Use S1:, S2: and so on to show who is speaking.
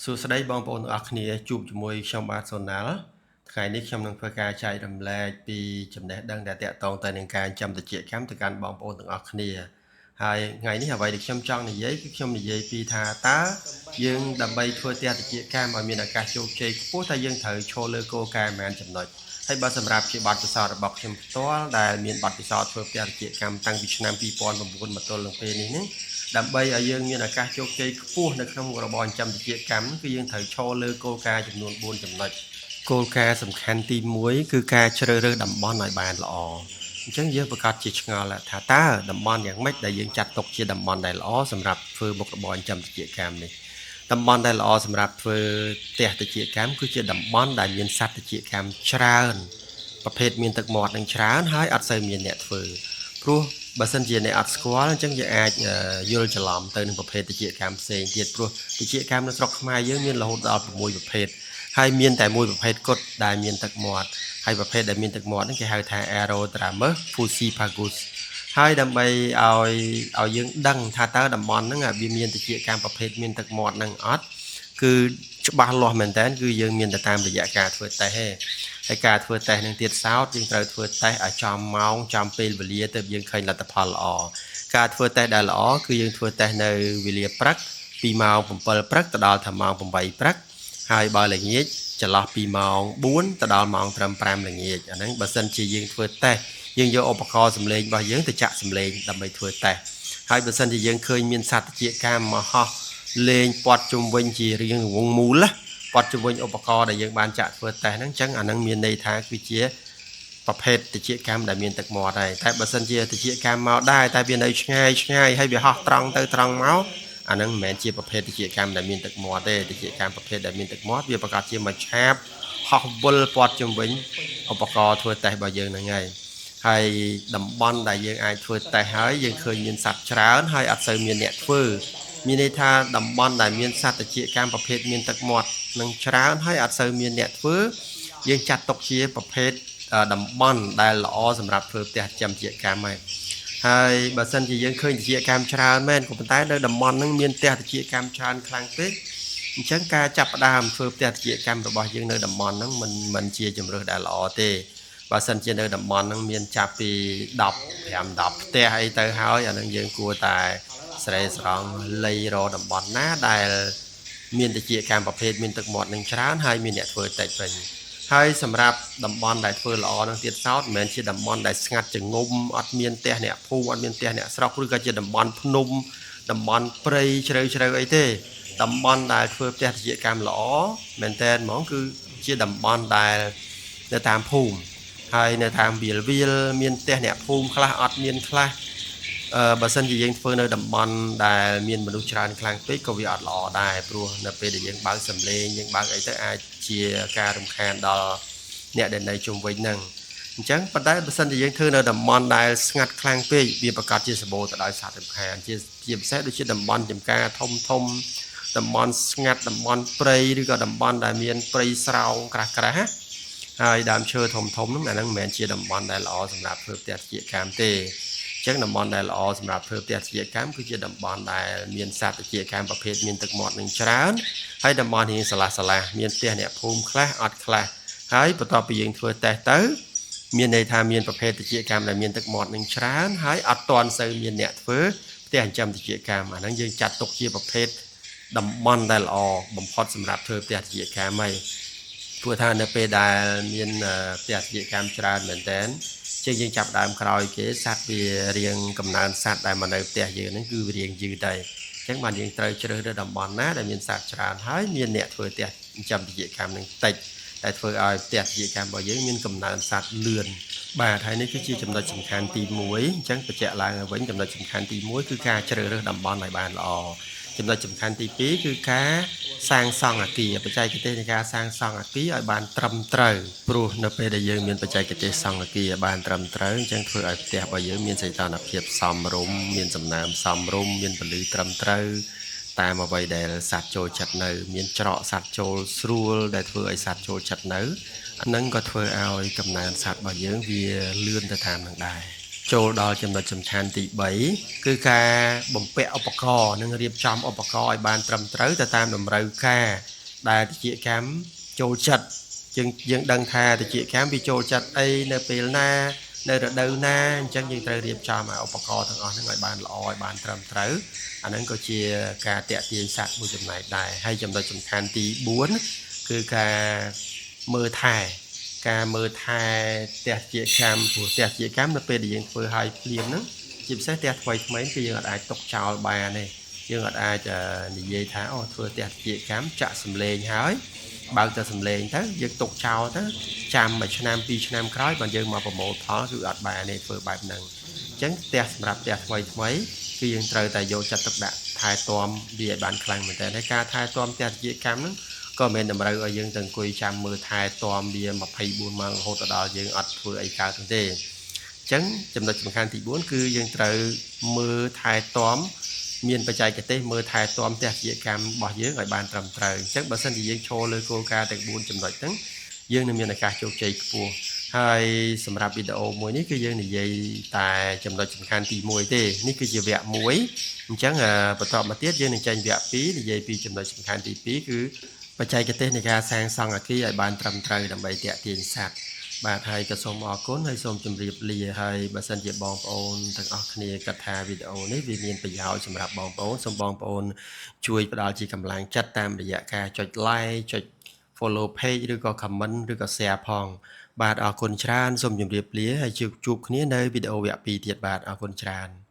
S1: សួស្តីបងប្អូនទាំងអស់គ្នាជួបជាមួយខ្ញុំបាទសូណាល់ថ្ងៃនេះខ្ញុំនឹងធ្វើការចែករំលែកពីចំណេះដឹងដែលតាក់ទងទៅនឹងការចិញ្ចឹមត្រចៀកកម្មទៅកាន់បងប្អូនទាំងអស់គ្នាហើយថ្ងៃនេះអ្វីដែលខ្ញុំចង់និយាយគឺខ្ញុំនិយាយពីថាតើយើងដើម្បីធ្វើផ្ទះត្រចៀកកម្មឲ្យមានឱកាសជោគជ័យខ្ពស់តើយើងត្រូវឈរលើគោលការណ៍ប៉ុន្មានចំណុចហើយបើសម្រាប់ជាបទពិសោធន៍របស់ខ្ញុំផ្ទាល់ដែលមានបទពិសោធន៍ធ្វើផ្ទះត្រចៀកកម្មតាំងពីឆ្នាំ2009មកទល់នឹងពេលនេះហ្នឹងដើម្បីឲ្យយើងមានឱកាសជោគជ័យខ្ពស់នៅក្នុងរបរចិញ្ចឹមត្រចៀកកម្មគឺយើងត្រូវឈរលើគោលការណ៍ចំនួន4ចំណុចគោលការណ៍សំខាន់ទី1គឺការជ្រើសរើសតំបន់ឲ្យបានល្អអញ្ចឹងយើងប្រកាសជាឆ្ងល់ថាតើតំបន់យ៉ាងម៉េចដែលយើងចាត់ទុកជាតំបន់ដែលល្អសម្រាប់ធ្វើមុខរបរចិញ្ចឹមត្រចៀកកម្មនេះតំបន់ដែលល្អសម្រាប់ធ្វើផ្ទះត្រចៀកកម្មគឺជាតំបន់ដែលមានសត្វត្រចៀកកម្មច្រើនប្រភេទមានទឹកមាត់នឹងច្រើនហើយអត់សូវមានអ្នកធ្វើព្រោះបើសិនជាអ្នកអត់ស្គាល់អញ្ចឹងយើងអាចយល់ច្រឡំទៅនឹងប្រភេទត្រចៀកកម្មផ្សេងទៀតព្រោះត្រចៀកកម្មនៅស្រុកខ្មែរយើងមានរហូតដល់6ប្រភេទហើយមានតែមួយប្រភេទគត់ដែលមានទឹកមាត់ហើយប្រភេទដែលមានទឹកមាត់ហ្នឹងគេហៅថា Aerodramus fuciphagus ហើយដើម្បីឲ្យយើងដឹងថាតើតំបន់ហ្នឹងវាមានត្រចៀកកម្មប្រភេទមានទឹកមាត់ហ្នឹងអត់គឺច្បាស់លាស់មែនតើគឺយើងមានតែតាមរយៈការធ្វើតេស្តទេហើយការធ្វើតេស្តនឹងទៀតសោតយើងត្រូវធ្វើតេស្តឲ្យចំម៉ោងចំពេលវេលាទើបយើងឃើញលទ្ធផលល្អការធ្វើតេស្តដែលល្អគឺយើងធ្វើតេស្តនៅវេលាព្រឹកពីម៉ោង7ព្រឹកទៅដល់ថាម៉ោង8ព្រឹកហើយបើល្ងាចចន្លោះពីម៉ោង4ទៅដល់ម៉ោងត្រឹម5ល្ងាចអាហ្នឹងបើសិនជាយើងធ្វើតេស្តយើងយកឧបករណ៍សំឡេងរបស់យើងទៅចាក់សំឡេងដើម្បីធ្វើតេស្តហើយបើសិនជាយើងឃើញមានសត្វត្រចៀកកម្មមកហោះលេងព័ទ្ធជុំវិញជារាងវងមូលណាព័ទ្ធជុំវិញឧបករណ៍ដែលយើងបានចាក់ធ្វើតេស្តហ្នឹងអញ្ចឹងអាហ្នឹងមានន័យថាគឺជាប្រភេទត្រចៀកកម្មដែលមានទឹកមាត់ហើយតែបើសិនជាត្រចៀកកម្មមកដែរតែវានៅឆ្ងាយឆ្ងាយហើយវាហោះត្រង់ទៅត្រង់មកអាហ្នឹងមិនមែនជាប្រភេទត្រចៀកកម្មដែលមានទឹកមាត់ទេត្រចៀកកម្មប្រភេទដែលមានទឹកមាត់វាប្រកាសជាមួយឆាបហោះវិលព័ទ្ធជុំវិញឧបករណ៍ធ្វើតេស្តរបស់យើងហ្នឹងហើយហើយតំបន់ដែលយើងអាចធ្វើតេស្តហើយយើងឃើញមានសត្វច្រើនហើយអត់សូវមានអ្នកធ្វើមានន័យថាតំបន់ដែលមានសត្វត្រចៀកកម្មប្រភេទមានទឹកមាត់នឹងច្រើនហើយអត់សូវមានអ្នកធ្វើយើងចាត់ទុកជាប្រភេទតំបន់ដែលល្អសម្រាប់ធ្វើផ្ទះចិញ្ចឹមត្រចៀកកម្មហើយហើយបើសិនជាយើងឃើញត្រចៀកកម្មច្រើនមែនក៏ប៉ុន្តែនៅតំបន់ហ្នឹងមានផ្ទះត្រចៀកកម្មច្រើនខ្លាំងពេកអញ្ចឹងការចាប់ផ្ដើមធ្វើផ្ទះត្រចៀកកម្មរបស់យើងនៅតំបន់ហ្នឹងមិនជាជម្រើសដែលល្អទេបើសិនជានៅតំបន់ហ្នឹងមានចាប់ពី10 5 10ផ្ទះអីទៅហើយអាហ្នឹងយើងគួរតែស្រេស្រង់លៃរតំបន់ណាដែលមានត្រចៀកកម្មប្រភេទមានទឹកមាត់នឹងច្រើនហើយមានអ្នកធ្វើតិចវិញហើយសម្រាប់តំបន់ដែលធ្វើល្អនឹងទៀតសោតមិនមែនជាតំបន់ដែលស្ងាត់ចងំអត់មានផ្ទះអ្នកភូមិអត់មានផ្ទះអ្នកស្រុកឬក៏ជាតំបន់ភ្នំតំបន់ព្រៃជ្រៅជ្រៅអីទេតំបន់ដែលធ្វើផ្ទះត្រចៀកកម្មល្អមែនតើហ្មងគឺជាតំបន់ដែលនៅតាមភូមិហើយនៅតាមវាលវាលមានផ្ទះអ្នកភូមិខ្លះអត់មានខ្លះបើសិនជាយើងធ្វើនៅតំបន់ដែលមានមនុស្សច្រើនខ្លាំងពេកក៏វាអត់ល្អដែរព្រោះនៅពេលដែលយើងបើកសំឡេងយើងបើកអីទៅអាចជាការរំខានដល់អ្នកដែលនៅជុំវិញហ្នឹងអញ្ចឹងប៉ុន្តែបើសិនជាយើងធ្វើនៅតំបន់ដែលស្ងាត់ខ្លាំងពេកវាប្រកាសជាសម្បូរទៅដោយសត្វរំខានជាពិសេសដូចជាតំបន់ចំការធំធំតំបន់ស្ងាត់តំបន់ព្រៃឬក៏តំបន់ដែលមានព្រៃស្រោងក្រាស់ក្រាស់ណាហើយដើមឈើធំធំហ្នឹងអាហ្នឹងមិនមែនជាតំបន់ដែលល្អសម្រាប់ធ្វើផ្ទះត្រចៀកកម្មទេអញ្ចឹងតំបន់ដែលល្អសម្រាប់ធ្វើផ្ទះត្រចៀកកម្មគឺជាតំបន់ដែលមានសត្វត្រចៀកកម្មប្រភេទមានទឹកមាត់នឹងច្រើនហើយតំបន់រៀងស្រឡះស្រឡះមានផ្ទះអ្នកភូមិខ្លះអត់ខ្លះហើយបន្ទាប់ពីយើងធ្វើតេស្តទៅមានន័យថាមានប្រភេទត្រចៀកកម្មដែលមានទឹកមាត់នឹងច្រើនហើយអត់ទាន់សូវមានអ្នកធ្វើផ្ទះចិញ្ចឹមត្រចៀកកម្មអាហ្នឹងយើងចាត់ទុកជាប្រភេទតំបន់ដែលល្អបំផុតសម្រាប់ធ្វើផ្ទះត្រចៀកកម្មហើយព្រោះថានៅពេលដែលមានផ្ទះត្រចៀកកម្មច្រើនមែនតើជាងយើងចាប់ដើមក្រោយគេសត្វវារៀងកំណើនសត្វដែលមកនៅផ្ទះយើងហ្នឹងគឺវារៀងយឺតដែរអញ្ចឹងបានយើងត្រូវជ្រើសរើសតំបន់ណាដែលមានសត្វច្រើនហើយមានអ្នកធ្វើផ្ទះចិញ្ចឹមត្រចៀកកម្មនឹងតិចតែធ្វើឲ្យផ្ទះត្រចៀកកម្មរបស់យើងមានកំណើនសត្វលឿនបាទហើយនេះគឺជាចំណុចសំខាន់ទី1អញ្ចឹងបញ្ជាក់ឡើងឲ្យវិញចំណុចសំខាន់ទី1គឺការជ្រើសរើសតំបន់ឲ្យបានល្អចំណុចសំខាន់ទី2គឺការសាងសង់អគារបច្ចេកទេសនៃការសាងសង់អគារឲ្យបានត្រឹមត្រូវព្រោះនៅពេលដែលយើងមានបច្ចេកទេសសង់អគារឲ្យបានត្រឹមត្រូវអញ្ចឹងធ្វើឲ្យផ្ទះរបស់យើងមានសីតុណ្ហភាពសមរម្យមានសំណើមសមរម្យមានពន្លឺត្រឹមត្រូវតាមអ្វីដែលសត្វចូលចិត្តនៅមានច្រកសត្វចូលស្រួលដែលធ្វើឲ្យសត្វចូលចិត្តនៅអានឹងក៏ធ្វើឲ្យកំណើនសត្វរបស់យើងវាលឿនទៅតាមនឹងដែរ។ ចូលដល់ចំណុចសំខាន់ទី3គឺការបំពាក់ឧបករណ៍និងរៀបចំឧបករណ៍ឲ្យបានត្រឹមត្រូវទៅតាមតម្រូវការដែលតិចកម្មចូលចិត្តយើងដឹងថាតិចកម្មវាចូលចិត្តអីនៅពេលណានៅរដូវណាអញ្ចឹងយើងត្រូវរៀបចំឲ្យឧបករណ៍ទាំងអស់ហ្នឹងឲ្យបានល្អឲ្យបានត្រឹមត្រូវអាហ្នឹងក៏ជាការតាក់ទាញសត្វមួយចំណែកដែរហើយចំណុចសំខាន់ទី4គឺការមើលថែការមើលថែផ្ទះជាកម្មព្រោះផ្ទះជាកម្មនៅពេលដែលយើងធ្វើឲ្យភ្លាមហ្នឹងជាពិសេសផ្ទះថ្មីថ្មីគឺយើងអាចទុកចោលបានទេយើងអាចនិយាយថាអូធ្វើផ្ទះជាកម្មចាក់សំឡេងហើយបើកតែសំឡេងទៅយើងទុកចោលទៅចាំមួយឆ្នាំពីរឆ្នាំក្រោយបើយើងមកប្រមូលផលគឺអត់បានទេធ្វើបែបហ្នឹងអញ្ចឹងផ្ទះសម្រាប់ផ្ទះថ្មីថ្មីគឺយើងត្រូវតែយកចិត្តទុកដាក់ថែទាំវាឲ្យបានខ្លាំងមែនតើហើយការថែទាំផ្ទះជាកម្មហ្នឹងក៏មិនតម្រូវឲ្យយើងទៅអង្គុយចាំមើលថែទាំវា24ម៉ោងរហូតដល់យើងអត់ធ្វើអីកើតទេអញ្ចឹងចំណុចសំខាន់ទី4គឺយើងត្រូវមើលថែទាំមានបច្ចេកទេសមើលថែទាំផ្ទះជាកម្មរបស់យើងឲ្យបានត្រឹមត្រូវអញ្ចឹងបើសិនជាយើងឈរលើគោលការណ៍ទាំង4ចំណុចហ្នឹងយើងនឹងមានឱកាសជោគជ័យខ្ពស់ហើយសម្រាប់វីដេអូមួយនេះគឺយើងនិយាយតែចំណុចសំខាន់ទី1ទេនេះគឺជាវគ្គ1អញ្ចឹងបន្តមកទៀតយើងនឹងចេញវគ្គ2និយាយពីចំណុចសំខាន់ទី2គឺបច្ចេកទេសនៃការសាងសង់អគារឲ្យបានត្រឹមត្រូវដើម្បីទាក់ទាញសត្វបាទហើយក៏សូមអរគុណហើយសូមជម្រាបលាហើយបើសិនជាបងប្អូនទាំងអស់គ្នាគិតថាវីដេអូនេះវាមានប្រយោជន៍សម្រាប់បងប្អូនសូមបងប្អូនជួយផ្ដល់ជាកម្លាំងចិត្តតាមរយៈការចុច like ចុច follow page ឬក៏ comment ឬក៏ share ផងបាទអរគុណច្រើនសូមជម្រាបលាហើយជួបគ្នានៅវីដេអូវគ្គ2ទៀតបាទអរគុណច្រើន។